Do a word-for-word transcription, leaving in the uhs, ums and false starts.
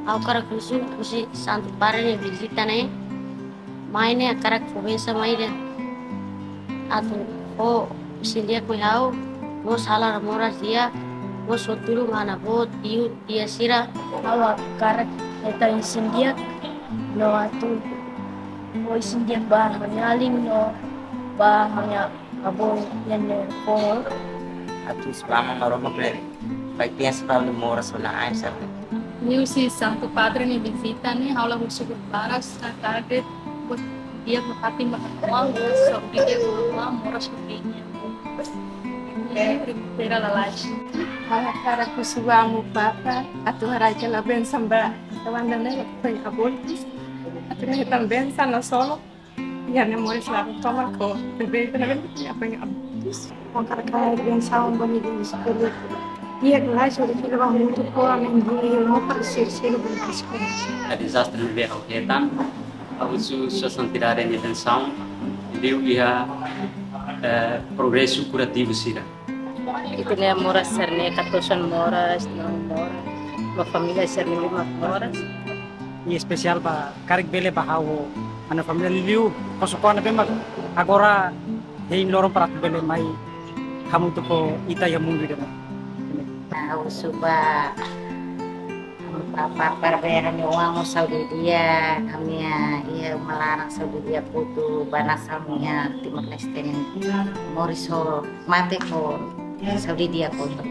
Ha'u hakarak husu husi Santu Padre nia vizita ne'e, mai ne'e hakarak fó bensaun mai de'it. Atu fó isin-di'ak mai ha'u, mós halo moras di'ak, mós fó tulun ba ha'u-nia avó, tiu, tia sira. Ha'u hakarak hetan isin-di'ak, no atu fó isin-di'ak ba ha'u-nia alin no ba ha'u-nia avó ne'ebé foho. Atu selamat Maromak ne'e, bai pensa ba ha'u-nia moras ona ai sabe. Liu husi Santu Padre nia vizita ne'e, ha'u la husu buat barak, só hakarak de'it buat di'ak no fatin ba ha'u-nia oan, saúde di'ak ba ha'u-nia oan, moras ho benia. Ne'e rekupera lalais. Ha'u hakarak husu ba Amu Papa, atu haraik hela bensaun ba, atu anda ne'e, atu abortus, atu ne'e hetan bensaun no solo. Iha ne'e moris la tomak ho bebé, ita ne'ebé nia apanha abortus. Ha'u hakarak bensaun ba nia espíritu. Iha kelas udah kita bang untuk ko amen dia mau para sir-sir berkasih. Dezastre ne'ebé ha'u hetan, ha'u husu Sua Santidade nia bensaun, liu iha, eh, progresu kurativu sira. Ita-nia moras sira-ne'e, katuas-oan moras, no moras, ba família sira-ne'e mak moras. I espesiál ba karik bele ba ha'u, ha'u-nia família liuliu, kosong-oan ne'ebé mak agora hein loron para atu bele mai hamutuk ho ita iha mundu ida-ne'e. Ha'u husu ba Amu Papa para bele ha'u-nia oan ho saúde di'ak, ha'u-nia iha uma laran saúde di'ak, hotu ba nasaun iha Timor-Leste ne'e. Moris ho mate ho saúde di'ak hotu.